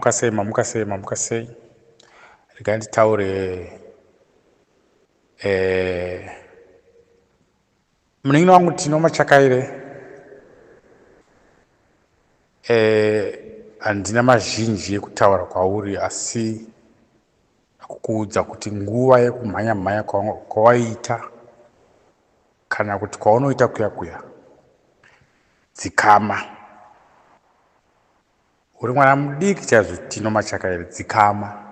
Mamuka sei, mamuka sei, mamuka sei. Regai nditaure eh, munin'ina wangu Tino Machakaire eh, handina mazhinji ekutaura kwauri asi kukuudza kuti nguva yekumhanya mhanya kwawaiita kana kuti kwaunoita kuya kuya dzikama. Uri mwana mudiki chaizvo Tino Machakaire dzikama.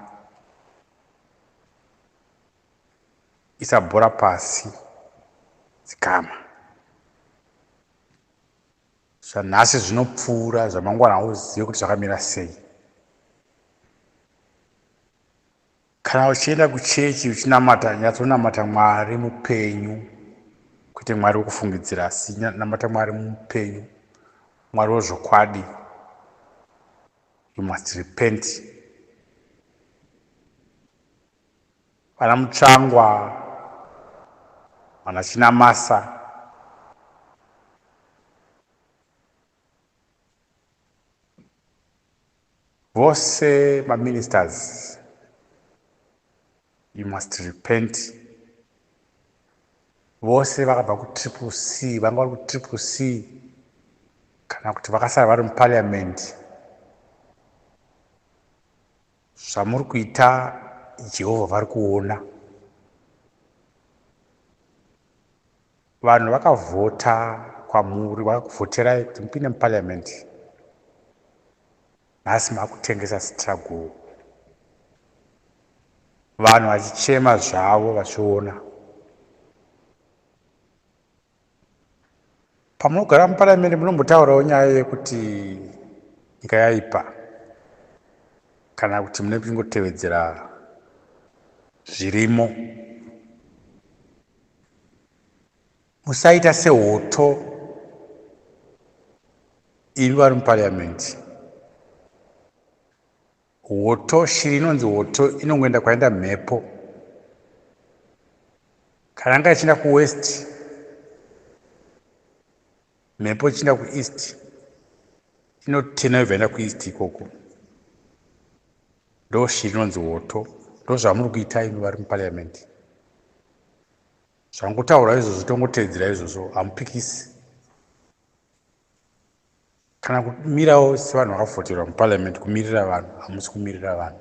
Isa bhora pasi dzikama. Zvanhasi zvinopfuura zvamangwana hauzive kuti zvakamira sei. Kana uchienda kuchechi uchinamata nyatsonamata Mwari mupenyu kwete Mwari wekufungidzira asi namata Mwari mupenyu Mwari wezvokwadi you must repent vana Mutsvangwa vana Chinamasa Vose maministers you must repent. Vose vakabva kuTriple C vanga vari kuTriple C kana kuti vakasara vari muparliament zvamuri kuita Jehovha vari kuona. Vanhu vakavhota kwamuri vakakuvhoterai kuti mupinde muparliament nhasi makutengesa struggle vanhu vachichema zvavo vachiona pamunogara muparliament munombotaurawo nyaya yekuti nyika yaipa kana kuti mune kuchingotevedzera zvirimo Musaita sehoto imi vari muparliament. Hoto, shiri inonzi hoto inongoenda kwaenda mhepo. Kana yanga ichienda kuwest, mhepo ichienda kueast, inotena yobva yaenda kueast ikoko. Ndo shiri inonzi hoto. Ndozvamuri kuita imi vari muparliament. Zvangotaurwa izvozvo tongotedzera izvozvo hamupikisi kana kumirawo sevanhu vakavhoterwa muparliament kumirira vanhu hamusi kumirira vanhu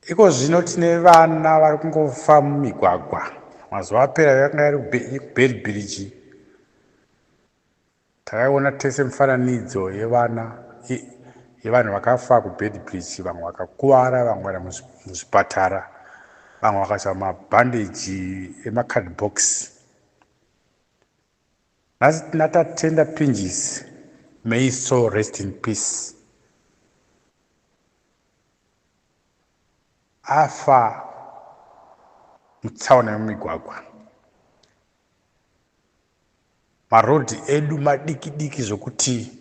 iko zvino tine vana vari kungofa mumigwagwa mazuva apera yakanga iri kubedbridge Takaiona tese mifananidzo yevana yevanhu vakafa kuBeitbridge, vamwe vakakuvara, vamwe vari muzvipatara, vamwe vakaiswa mabhandeji emacardbox. Nhasi tina Tatenda Pinjisi, may his soul rest in peace. Afa mutsaona yemumigwagwa. Maroad edu madiki diki zvokuti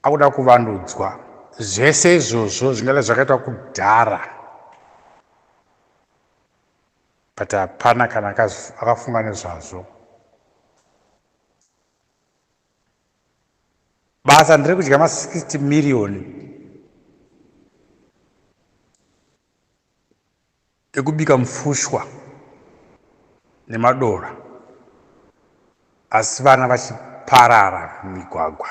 akuda kuvandudzwa. Zvese izvozvo zvingadai zvakaitwa kudhara but hapana kana akafunga nezvazvo. Basa nderekudya ma 60 million ekubika mufushwa nemadora asi vana vachiparara mumigwagwa,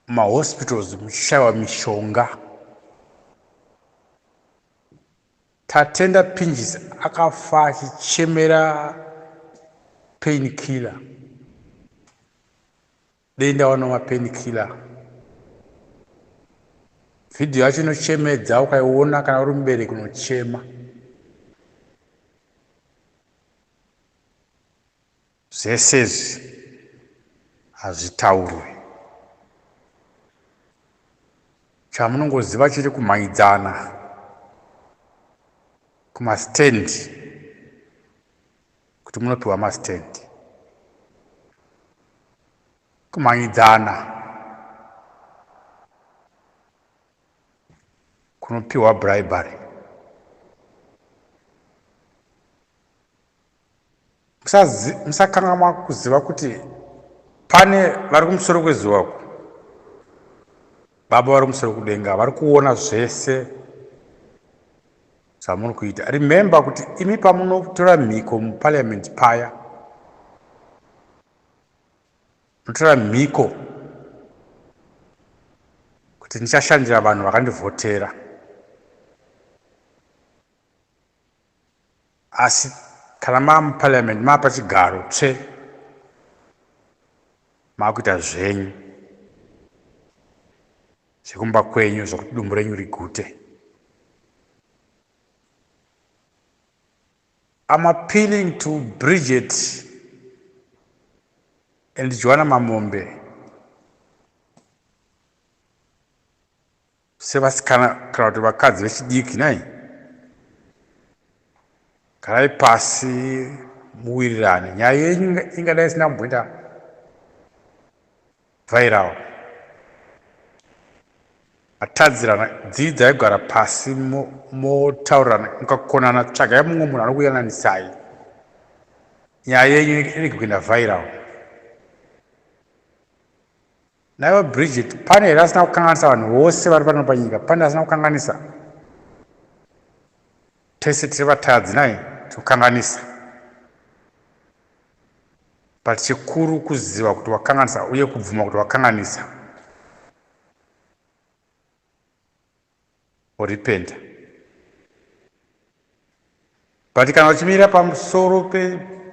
mumahospitals muchishaiwa mishonga. Tatenda Pinjisi akafa achichemera pain killer. Dei ndawana ma pain killer. Video yacho inochemedza ukaiona kana uri mubereki unochema. Zvese izvi hazvitaurwe. Chamunongoziva chiri kumhanyidzana kumastand kuti munopiwa mastand. Kumhanyidzana kunopiwa bribery. Musakangamwa kuziva kuti Pane vari kumusoro kwezuva uku, baba vari kumusoro kudenga vari kuona zvese zvamuri kuita. Remember kuti imi pamunotora mhiko muparliament paya, munotora mhiko kuti ndichashandira vanhu vakandivhotera. Asi kana maa muparliament maa pachigaro tsve maakuita zvenyu zvekumba kwenyu zvekuti dumbu renyu rigute. I'm appealing to Bridget and Joanna Mamombe sevasikana kana kuti vakadzi vechidiki nhai garai pasi muwirirane nyaya yenyu ingadai isina kumboita viral matadzirana dziidzai kugara pasi motaurirana mukakonana tsvagai mumwe munhu anokuyananisai nyaya yenyu irege kuenda viral. Naiwe Bridget, pane here asina kukanganisa vanhu vose vari pano panyika? Pane asina kukanganisa? Tese tiri vatadzi nai tinokanganisa. But chikuru kuziva kuti wakanganisa uye kubvuma kuti wakanganisa. Worepenta. But kana uchimira pamusoro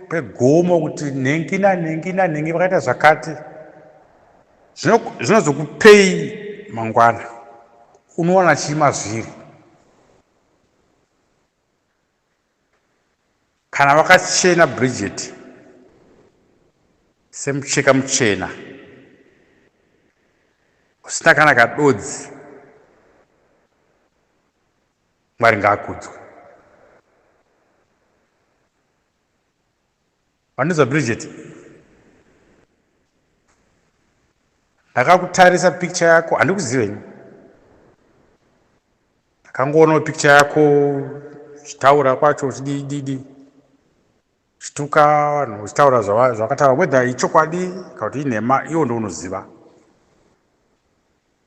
pegomo pe kuti nhengi nanhengi nanhengi vakaita zvakati, zvinozokupei mangwana? Unowana chii mazviri? Kana wakachena Bridget semucheka muchena usina kana kadodzi, Mwari ngaakudzwe. Vandinzwa Bridget? Ndakakutarisa picture yako, handikuzive ini. Ndakangoonawo picture yako uchitaura kwacho uchidididi uchituka vanhu uchitaura zvawakataura whether ichokwadi kana kuti inhema iwo ndounoziva.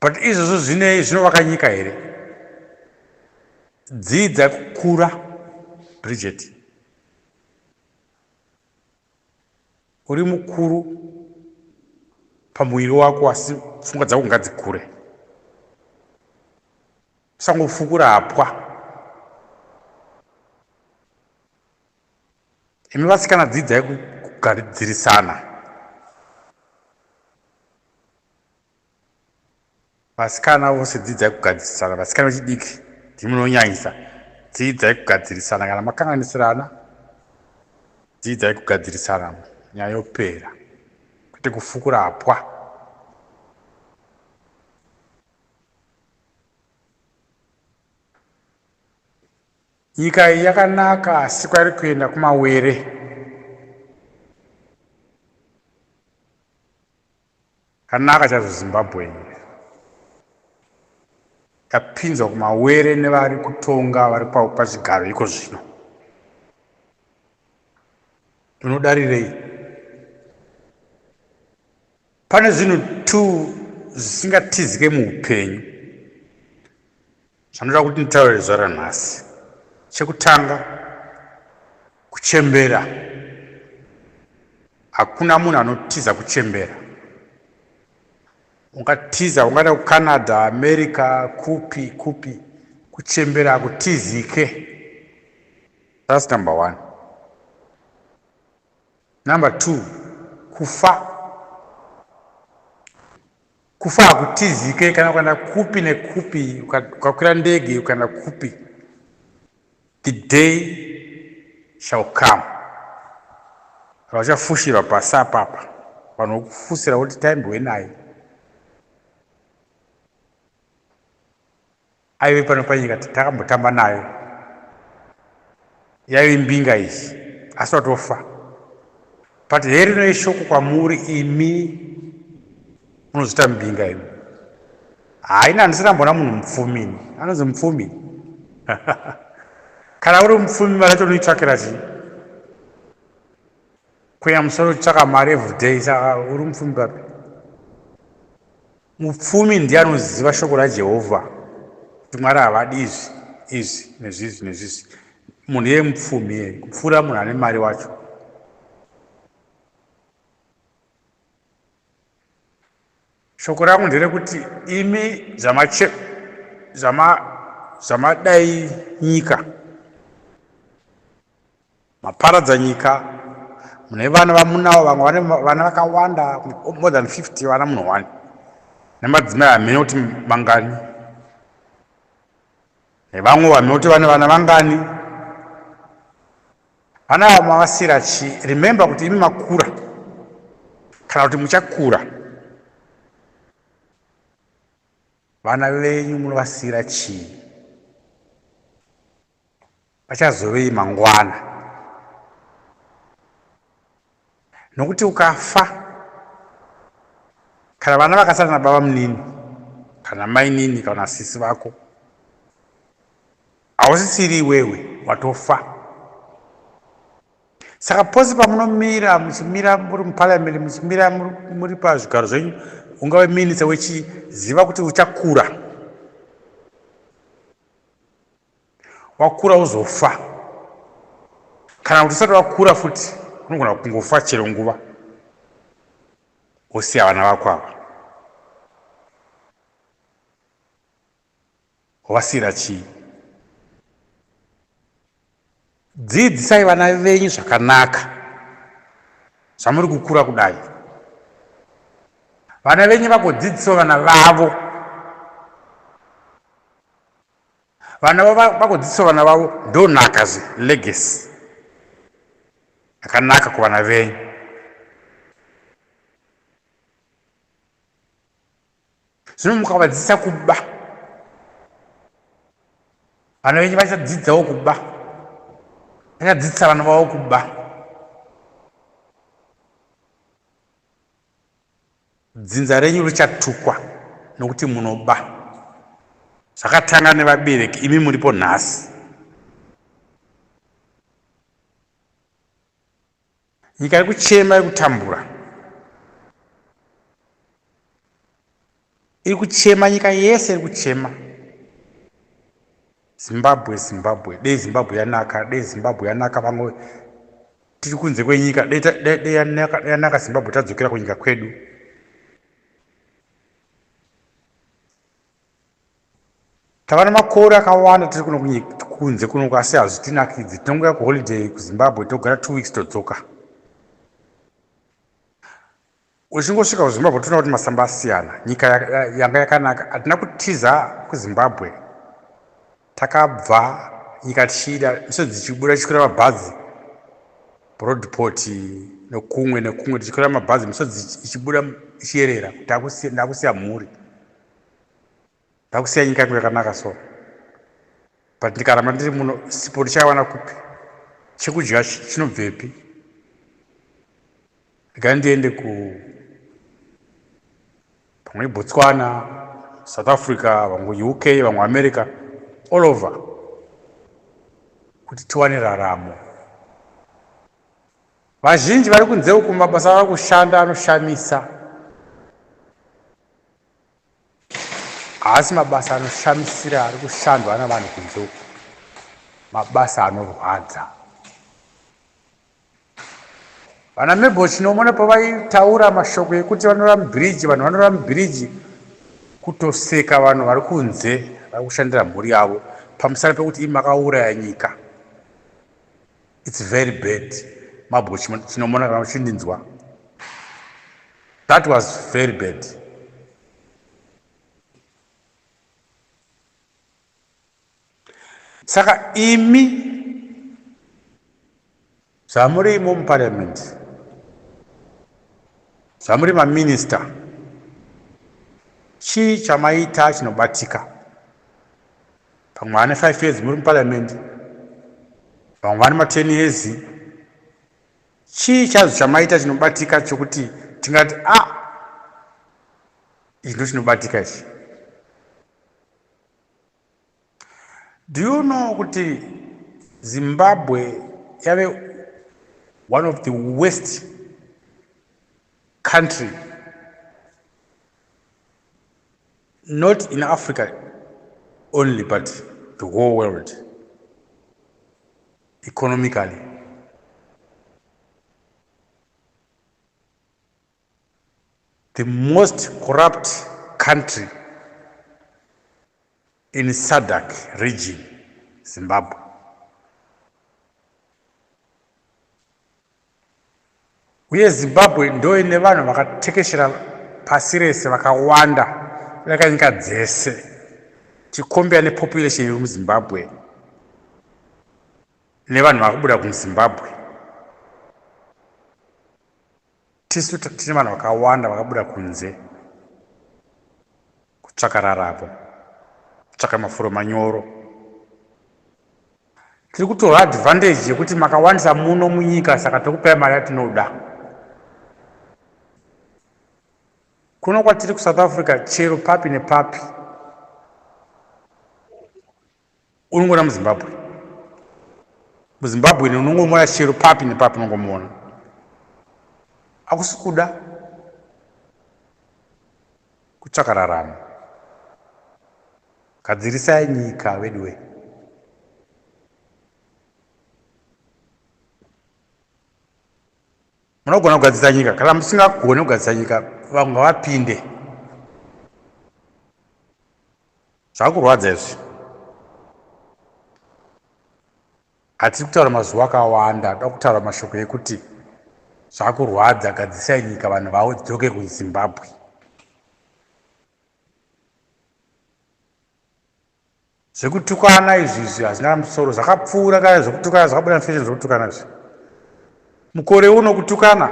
But izvozvo zvinei zvinovaka nyika here? Dzidza kukura Bridget. Uri mukuru pamuviri wako asi pfungwa dzako ngadzikure. Usangofukura hapwa. Imi vasikana dzidzai kugadzirisana. Vasikana vose dzidzai kugadzirisana, vasikana vechidiki ndimi munonyanyisa. Dzidzai kugadzirisana kana makanganisirana, dzidzai kugadzirisana nyaya yopera, kwete kufukura hapwa. Nyika iyi yakanaka asi kwairi kuenda kumawere. Kanaka chaizvo Zimbabwe iyi yapinzwa kumawere nevari kutonga vari pachigaro iko zvino. Unodarirei? Pane zvinhu two zvisingatizike muupenyu zvanoda kuti nditaure zuva ranhasi. Chekutanga, kuchembera. Hakuna munhu anotiza kuchembera. Ungatiza ungaenda kuCanada, America, kupi kupi, kuchembera hakutizike. That's number one. Number two, kufa. Kufa hakutizike kana ukaenda kupi nekupi, ukakwira ndege ukaenda kupi, the day shall come rauchafushirwa pasi apapa, vanhu vokufusira voti taimbowe naye aive pano panyika takambotamba naye yaive mbinga iyi asi watofa. But herino ishoko kwamuri imi munozvita mbinga imi. Haina handisati amboona munhu mupfumi ini anonzi mupfumi. Kana uri mupfumi mari yacho unoitsvakira chii? Kwenya musoro uchitsvaka mari everyday, saka uri mupfumi papi? Mupfumi ndiye anoziva shoko raJehovha kuti Mwari havadi izvi, izvi, nezvizvi, nezvizvi. Munhu iye mupfumi iye, kupfuura munhu ane mari wacho. Shoko rangu nderekuti imi zvamache zvama zvamadai nyika maparadza nyika mune vana vamunawo vamwe vane vana vakawanda more than 50 vana munhu one nemadzimai hamene kuti mangani nevamwe vamene kuti vane vana vangani vana ava mavasira chii remember kuti imi makura kana kuti muchakura vana venyu munovasira chii vachazovei mangwana nokuti ukafa kana vana vakasara nababa munini kana mainini kana sisi vako hausisiri iwewe watofa saka pose pamunomira muchimira muri muparliament muchimira muri pazvigaro zvenyu ungave minista wechiziva kuti uchakura wakura uzofa kana kuti usati wakura futi unogona kungofa chero nguva wosiya vana vako ava wavasiira chii dzidzisai vana venyu zvakanaka zvamuri kukura kudai vana venyu vagodzidzisawo vana vavo vana vavo vagodzidzisa vana vavo ndonaka zve legacy yakanaka kuvana venyu zvino mukavadzidzisa kuba vana venyu vachadzidzawo kuba vachadzidzisa vana vavo kuba Dzinza renyu richatukwa nokuti munoba. Zvakatanga nevabereki imi muripo nhasi. Nyika iri kuchema iri kutambura. Iri kuchema nyika yese iri kuchema. Zimbabwe Zimbabwe dei Zimbabwe yanaka dei Zimbabwe yanaka vamwe tiri kunze kwenyika dei dei yanaka yanaka Zimbabwe tadzokera kunyika kwedu. Tava nemakore akawanda tiri kuno kunze kuno asi hazvitinakidzi tinongouya kuholiday kuZimbabwe togara 2 weeks todzoka. Uchingosvika kuZimbabwe toona kuti masamba asiyana. Nyika yanga yakanaka. Hatina kutiza kuZimbabwe. Takabva nyika tichiida misodzi ichibuda tichikwira mabhazi Broadport nekumwe nekumwe tichikwira mabhazi misodzi ichibuda ichiyerera kuti ndakusiya mhuri. Ndakusiya nyika yangu yakanaka so. But ndikaramba ndiri muno sipo ndichaiwana kupi? Chekudya chinobvepi? Regai ndiende ku pamwe Botswana, South Africa, vamwe UK, vamwe America, all over kuti tiwane raramo. Vazhinji vari kunze uku mabasa avari kushanda anoshamisa. Haasi mabasa anoshamisira ari kushandwa navanhu kunze uku, mabasa anorwadza. Vana Mabel Chinomona pavaitaura mashoko ekuti vanorara mubhiriji, vanhu vanorara mubhiriji kutoseka vanhu vari kunze vari kushandira mhuri yavo pamusana pekuti imi makauraya nyika. It's very bad. Mabel Chinomona kana uchindinzwa. That was very bad. Saka imi zvamuri imo muparliament zvamuri maminista chii chamaita chinobatika pamwe vane 5 years muri muparliament vamwe vane ma 10 years chii chazo chamaita chinobatika chokuti tingati a ah, ichi ndo chinobatika ichi Do you know kuti Zimbabwe yave one of the worst country not in Africa only but the whole world economically. The most corrupt country in SADC region, Zimbabwe. Uye Zimbabwe ndo ine vanhu vakatekeshera pasi rese vakawanda kudarika nyika dzese. Tikombeya nepopulation iri muZimbabwe nevanhu vakubuda kumuZimbabwe. Tisu tine vanhu vakawanda vakabuda kunze kutsvaka raramo, kutsvaka mafuro manyoro. Tiri kutora advantage yekuti makawandisa muno munyika saka tokupai mari yatinoda. Kuno kwatiri kuSouth Africa chero papi nepapi unongoona muZimbabwe. MuZimbabwe unongomuona chero papi nepapi unongomuona. Hakusi kuda kutsvaka raramo. Gadzirisai nyika veduwe. Munogona kugadzirisa nyika kana musingagone kugadzirisa nyika vanhu ngavapinde. Zvakurwadza izvi. Hatiri kutaura mazuva akawanda, toda kutaura mashoko ekuti zvakurwadza, gadzirisai nyika vanhu vadzoke kuZimbabwe. Zvekutukana izvi izvi hazvina musoro, zvakapfuura kare zvekutukana, zvakabuda mufashion zvekutukana izvi. Mukore uno kutukana,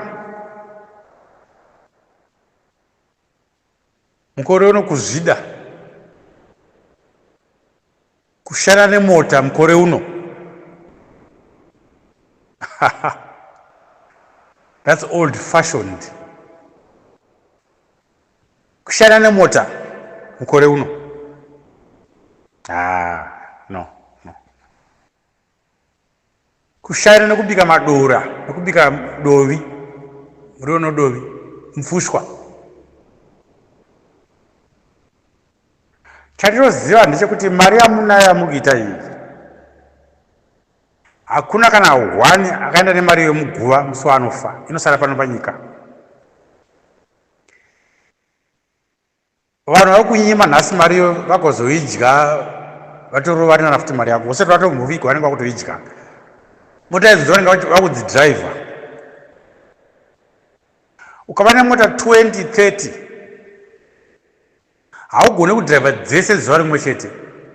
mukore uno kuzvida, kushanda nemota mukore uno. That's old fashioned. Kushanda nemota mukore uno. Ah, no, no. Kushanda nekubika madora, nekubika dovi, muriwo nodovi, mfushwa. Chandinoziva ndechekuti mari yamunayo yamukuita iyi hakuna kana one akaenda nemari yomuguva musi waanofa, inosara pano panyika. Vanhu vari kunyima nhasi mari iyo vagozoidya vatorovanana futi mari yako usati vatombovigwa vanenge vakutoidya mota idzo dzavanenge vakudzidriver ukava nemota 20 30 haugone kudriver dzese zuva rimwe chete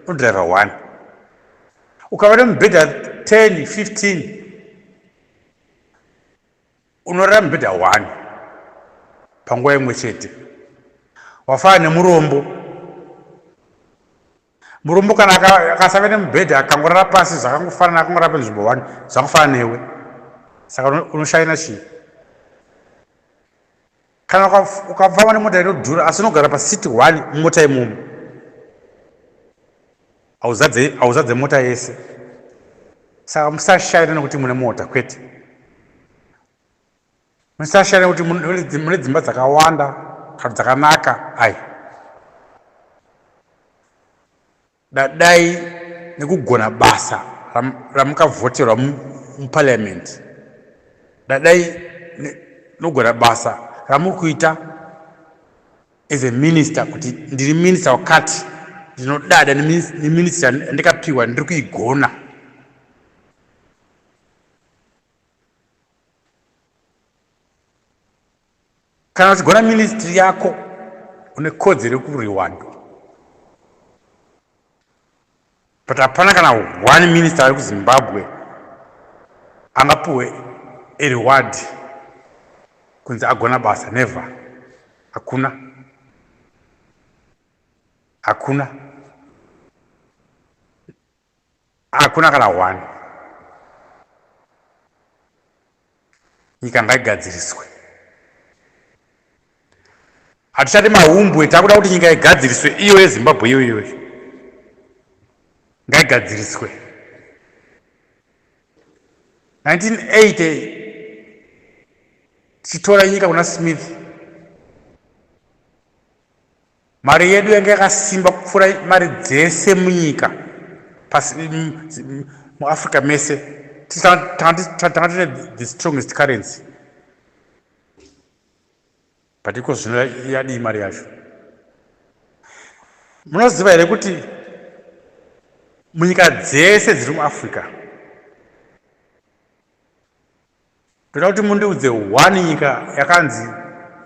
unodriver one ukava nemubhedha 10 15 Unorara mubhedha one panguva imwe chete. Wafana nemurombo. Murombo kana akasave nemubhedha akangorara pasi zvakangofanana akangorara panzvimbo one zvakangofanana newe. Saka unoshaina chii? Kana ukafamba nemota inodhura asi unogara pasiti one mumota imomo. Hauzadze hauzadze mota yese. Saka musashaina nekuti mune mota kwete. Musashaina nekuti mune dzimba dzakawanda kana dzakanaka ai. Dadai nekugona basa ramukavhoterwa muparliament. Dadai nekugona basa ramuri kuita as a minister kuti ndiri minister wakati ndinodada neministry yandikapiwa ndiri kuigona. Kana uchigona ministry yako une kodzero yekurewardwa but hapana kana one minister ari kuZimbabwe angapuwe a reward kunzi agona basa never hakuna hakuna hakuna kana one nyika ngaigadziriswe hatichadi mahumbwe takuda kuti nyika igadziriswe iyo yezimbabwe iyo iyoyo ngaigadziriswe 1980 tichitora nyika kuna smith. Mari yedu yanga yakasimba kupfuura mari dzese munyika pasi muAfrica mese. Tanga tine the strongest currency. But iko zvino yadii mari yacho? Munoziva here kuti munyika dzese dziri muAfrica, ndoda kuti mundiudze one nyika yakanzi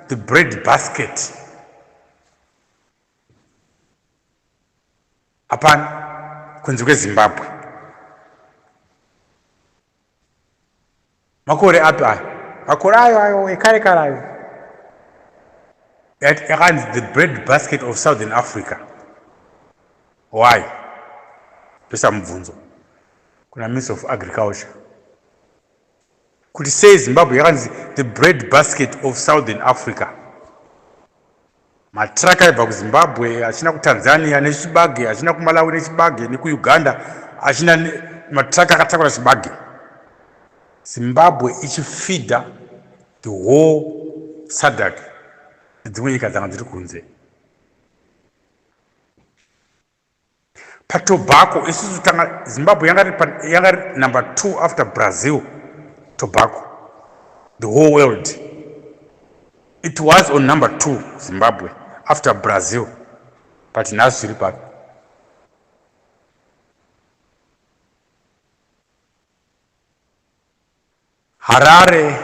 the bread basket. Hapana, kunze kweZimbabwe. Makore api ayo? Makore ayo ayo ekare kare ayo. Yakanzi the bread basket of Southern Africa. Why? Pesa mubvunzo kuna Minister of Agriculture kuti sei Zimbabwe yakanzi the bread basket of Southern Africa. Matruck aibva kuZimbabwe achina kuTanzania nechibage, achina kuMalawi nechibage, nekuUganda achina matruck akatakura chibage. Zimbabwe ichifidha the whole SADC nedzimwe nyika dzanga dziri kunze. Patobacco isusu tanga Zimbabwe yanga iri number 2 after Brazil tobacco the whole world. It was on number 2 Zimbabwe after Brazil, but nhasi zviri papi? Harare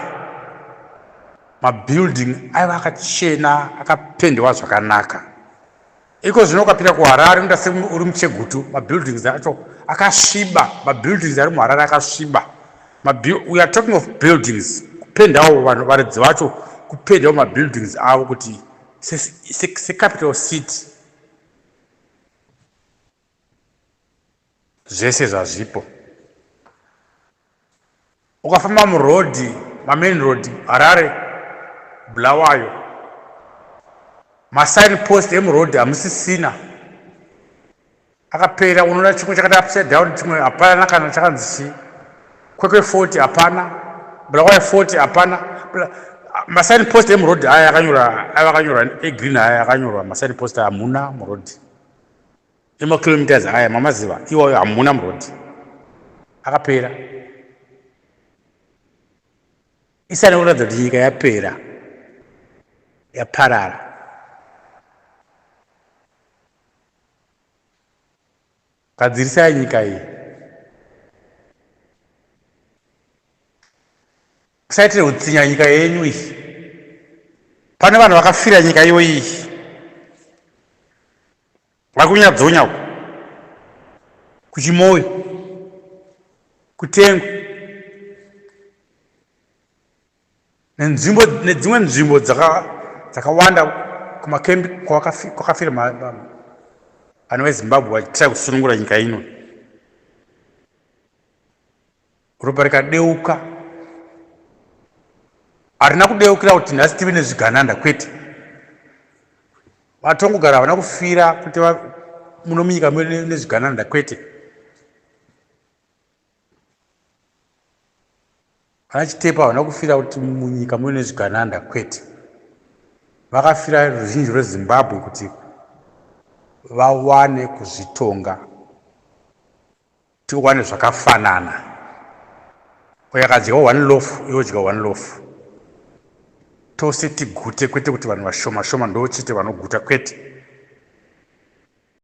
mabuilding aiva akachena akapendewa zvakanaka. Iko zvino ukapinda kuHarare unoita se uri muChegutu, mabuildings acho akasviba, mabuildings ari muHarare akasviba. We are talking of buildings, kupendawo vanhu varidzi vacho kupendawo mabuildings avo kuti secapital city zvese zvazvipo. Ukafamba muroad, mamain road, Harare, Bulawayo, masign post emuroad hamusisina, akapera. Unoona chimwe chakati upside down, chimwe hapana kana chakanzi chii. Kwekwe 40 hapana, Bulawayo 40 hapana. Masign post emuroad aya akanyorwa, aya akanyorwa egreen aya akanyorwa masign post hamuna muroad. Emakilometers aya mamaziva iwayo hamuna muroad, akapera. Isane kuratidza kuti nyika yapera, yaparara. Gadzirisai nyika iyi. Musaitire utsinya nyika yenyu iyi. Pane vanhu vakafira nyika iyoyi. Vari kunyadzonya uko kuchimoyo kutengwa nenzvimbo nedzimwe nzvimbo dzakawanda kumakembi kwakafira vana veZimbabwe vachitira kusunungura nyika ino. Ropa rikadeuka harina kudeukira kuti nhasi tive nezvigananda, kwete. Vatongogara havana kufira kuti muno munyika muve nezvigananda, kwete. Vana Chitepo havana kufira kuti munyika muve nezvigananda, kwete. Vakafira ruzhinji rweZimbabwe kuti vawane kuzvitonga, tiwane zvakafanana. Uyo akadya one loaf, iwe odya one loaf, tose tigute, kwete kuti vanhu vashoma shoma ndo chete vanoguta, kwete.